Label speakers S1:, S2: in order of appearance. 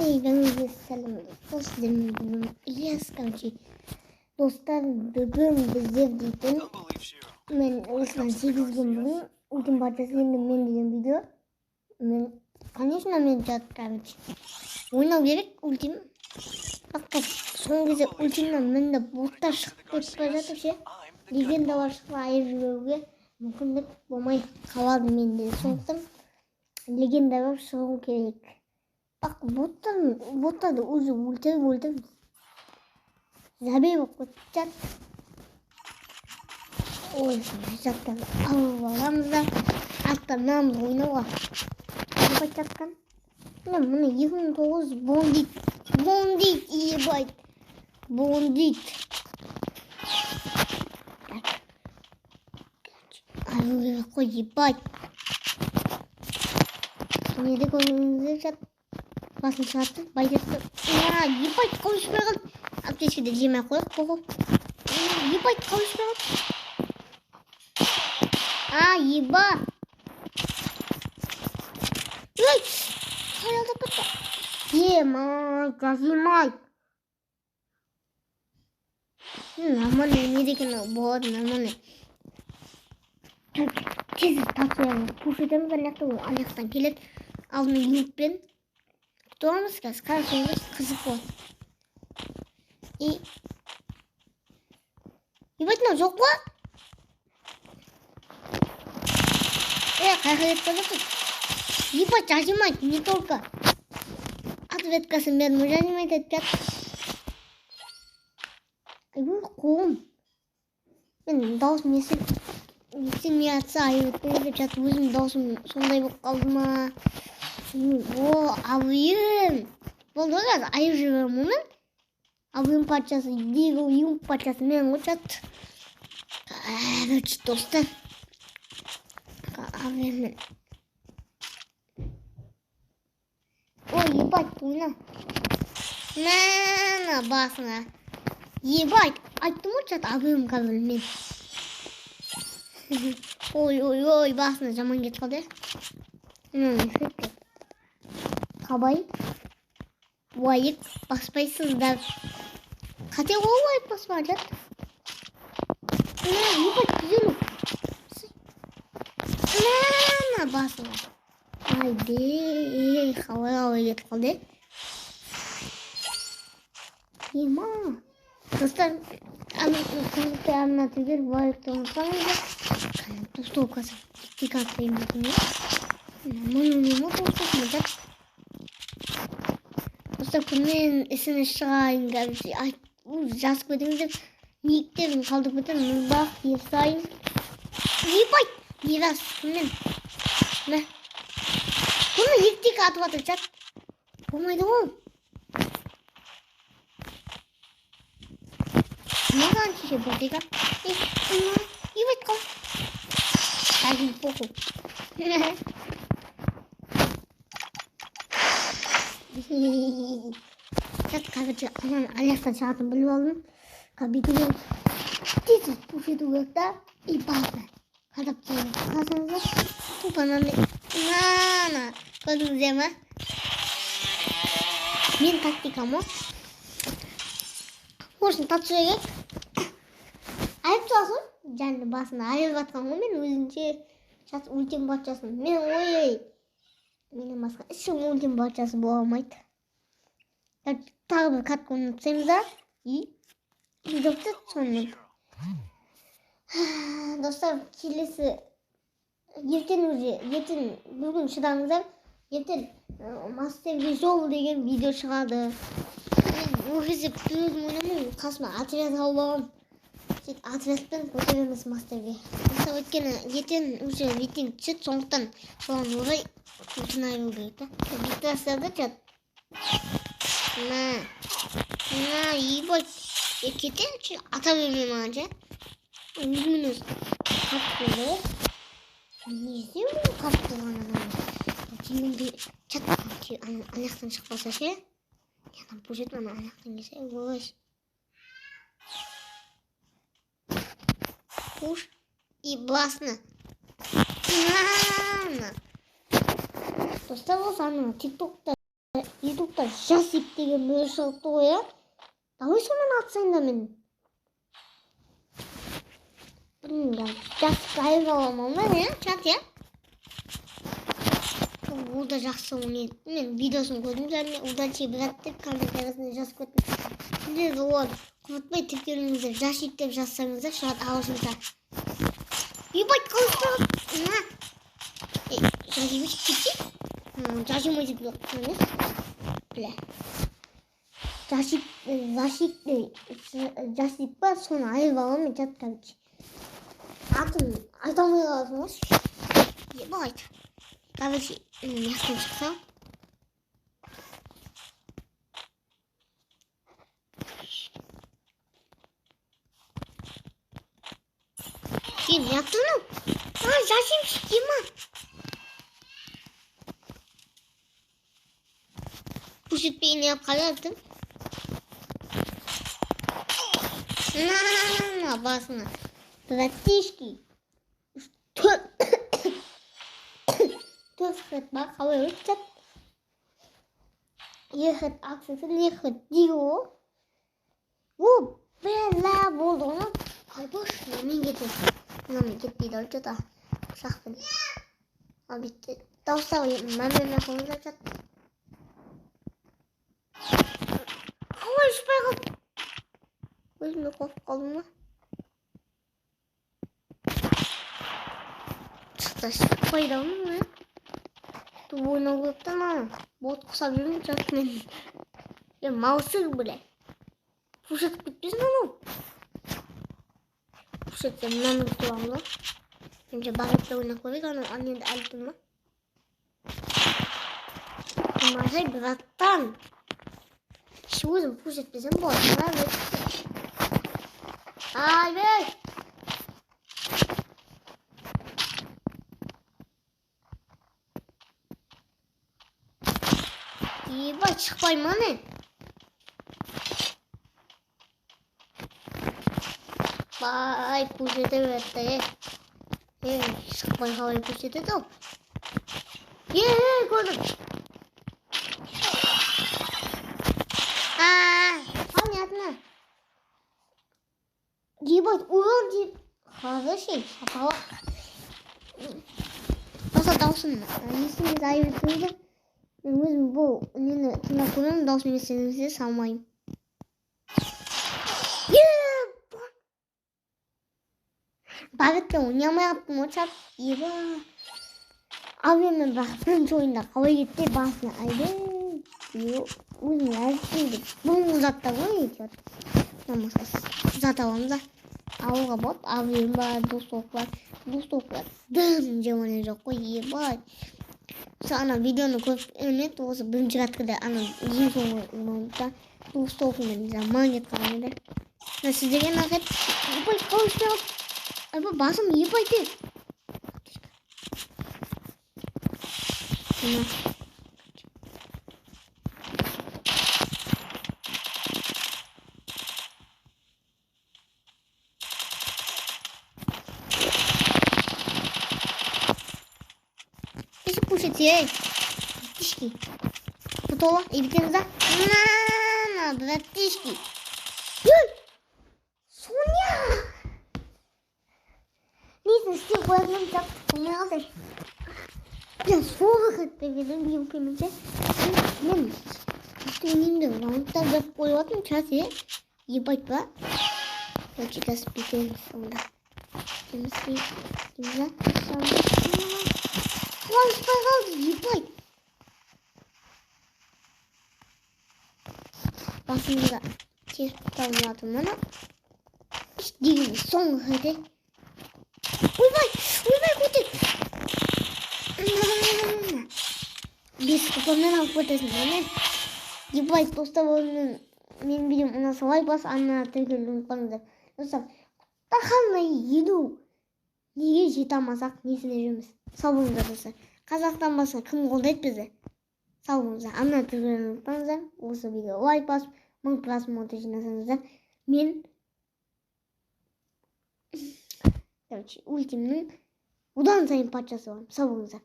S1: Хей, бәріңізге сәлем, достар! Сіздермен бүгін Ильяс. Короче, достар, бүгін біздер дейтін мен осыдан 8 күн бұрын ультим патшасы енді мен деген видео. Мен, конечно, мен жат, короче, ойнау керек ультим. Бірақ соңғы кезде ультимнан мінде боттар шығып кетіп бара жатыр ше, легендалар шықса, айырып жіберуге мүмкіндік болмай қалады менде. Сондықтан легенда болып шығу керек. Бірақ боттарды уже өлтіріп өлтіріп забей болып кетіп жатыр. Ой, заттарды алып аламыз да, аттанамыз ойнауға. Ебать, жатқан міне, міне, 2009 бондит, бондит, ебать, бондит. Так, алу керек қой, ебать. Неде көрдіңіздер, жат, басын шығарды, байкетті. Ебать, қалып түспей қалды. Аптечкада жемей ақ қояйық, похуй. Ебать, қалып түспей қалды. А, еба, ей, қаялдап кетті. Ема, зажимай. Нормально не деген болады, нормально. Тез тапсырамыз, пуш етеміз ана жақта, ол ана жақтан келеді. Алдымен юнитпен күтіп аламыз қазір, қарасаңыз, қызық болады. И ебать, мынау жоқ па? Е, қай жаққа кетіп бара жатыр? Ебать, зажимает не только ответкасын бердім, зажимает етіп жатыр. Айбай, қолым. Мен дауысым естілмей жатса, айып етпеңіз деп жатыр. Өзім даусым сондай болып қалды ма? О, абыйым болды ғой, қазір айып жіберемін ғой мен. Абыйым патшасы, дигл юм патшасы мен ғой, чат. Короче, достар, абыйыммен. Ой, ебать, ойна мә басыңа, ебать. Айттым ғой, чат, абыйым қазір мен. Ой, ой, ой, басына жаман кетіп қалды. Қабай лайк баспайсыздар, қате ғой, лайк баспа, жат. Ебать, 150 мә басыңа. Айде, қалай қалай кетіп қалды, ема. Достар, қызықты арна түгел лайкты ұмытпаңыздар. Толстовкасы нормально ма? Толстовка, жат. Достар, күнмен ісіні шығайын, короче, жазып кетіңіздер, никтерін қалдырып кетемін. Нұрбақ, Ерсайын, ебать, Мирас, күнмен мә, бұны екі тек атып жатыр, чат, болмайды ғой. Маған шеше бір тек. Ебать, қал әкел, похуй. Чат, короче, ананы ана жақтан шығатынын біліп алдым. Қазір бүйту керек, тез пуш ету керек та, и басына қадап тастау. Қарасаңыздар, тупо мынандай мына, көрдіңіздер ма? Мен тактикам ғой. В общем, тату керек, айып салсын жанды, басына айырып жатқан ғой. Мен өзімше сейчас ультим патшасын мен. Ой, менен басқа ешкім ультим патшасы бола алмайды. Тағы бір катка ойнап тастаймыз да, и видео бітеді сонымен. Достар, келесі ертең, уже ертең, бүгін шыдаңыздар, ертең мастерге жол деген видео шығады. Мен ол кезде бір өзім ойнамаймын, қасыма отряд алып аламын, сөйтіп отрядпен көтереміз мастерге. Мысалы, өйткені ертең уже рейтинг түседі, сондықтан соған орай айыру керек та. Бүйтіп тастады, чат. Мә, мә, ебать, е, кетейінші, ата берме маған ше. Өзімен өзі қатып болды ғой. Не істеймін қатып болған адамды? Чат, ана жақтан шықпаса ше, ана пуш етіп, ана жақтан келсе, ой, пуш и басына. Достар, болса, ана тиктокта. Ютубта Жасик деген біреу шығыпты ғой, иә? Давай сонымен атысайын да мен. Білмеймін, Жасик айырып аламын мен, иә, чат, иә? Ол да жақсы ойнайды. Мен видеосын көрдім және удачи, брат деп комментариясына жазып кеттім. Сіздер де оған ұмытпай тіркеліңіздер. Жасик деп жазсаңыздар шығады ағылшынша. Ебать, қалай на. Жази кетсе? Жази деп емес. Бля. Жасик, Жасик, Жасик па, соны айырып аламын мен чат, короче. Атын айта алмай қаласың ғой. Ебать. Короче, мына жақтан шықса. Сен не жақтың мынау? А, Жасик ема. Көрсетпей не қалады? На, басына. Братишки. Төрт хет бар, қалай өтіп? Екі хет акциясы, екі хет дио. О, бля, болды ғой. Айбош, мынамен кетеді. Мынамен кетпейді ау, что-то. Пышақпен. Ал бүйтті. Дауыстап мән бермей қойыңыздар, чат. Қалай ұшпай қалды? Өзім де қорқып қалдым ба? Шықты, шықпайды ау мына. Ойнау керек та мынаны. Бот құсап жүрмін чат мен. Е, маусы, бля. Пуш етіп кетпесін анау. Пуш етсе мынаны күтіп аламын да. Меніңше бағытта ойнап көрейік, анау ана енді әлі тұр ма? Мазай, братан. Өзім пуш етпесем болады. Айбей! Ебать, шықпай ма не? Бай, пуш ете берді. Шықпай қалай пуш етеді ол? Көрдім. Понятно. Ебать, урон деп. Хороший, шапалақ. Баса даусын есіңіз айырып тұрды. Мен өзім бұл нені тыңдап көремін, даусын есіңізге салмаймын. Бағытпен ойнай алмай қалыппын ғой, чат. Еба. Ал мен бірақ бірінші ойында қалай кетті басына айбей. Өзім әлсіз деп бұрынғы заттар ғой, чат. Болмаса зат аламыз да. Алуға болады. Авиум бар, достық бар. Достық бар. Дым жаман жоқ қой, ебать. Ана видеоны көріп еді, осы бірінші каткада ана ең соңғы минутта достығымен жаман кетіп қалған еді. Мына сіздерге нақет. Ебать, қалай ұшпай қалды? Айбай, басым ебать ет. Мына. Эй, братишки. Готово? И бітеміз да? На, братишки. Ей! Соня! Несін істеп қоятыным тап болмай қалды. Мен соңғы хет бердім бейімпеймінше. Мен үстіңнен раундтар беріп қойып жатырмын, час, е? Ебать па? Короче, қазір бүйтеміз онда. Бүйтеміз, бүйтеміз, да? Қалай ұшпай қалды, ебать. Басымызға тесіп тауып жатырмын ана. Деген соңғы хеті. Ойбай, ойбай, көтер. 5 купонмен алып кетесің, әне. Ебать, достар, менің видеом ұнаса лайк бас, ана тіркелуді ұмытпаңыздар. Достар, қандай 50 неге жете алмасақ, несіне жүрміз? Сау болыңыздар, достар. Қазақстан басқа кім қолдайды бізді? Сау болыңыздар. Ана тіркелуді ұмытпаңыздар. Осы видео лайк басып, 1000 просмотр жинасаңыздар, мен короче, ультимнің одан сайын патшасы боламын. Сау болыңыздар.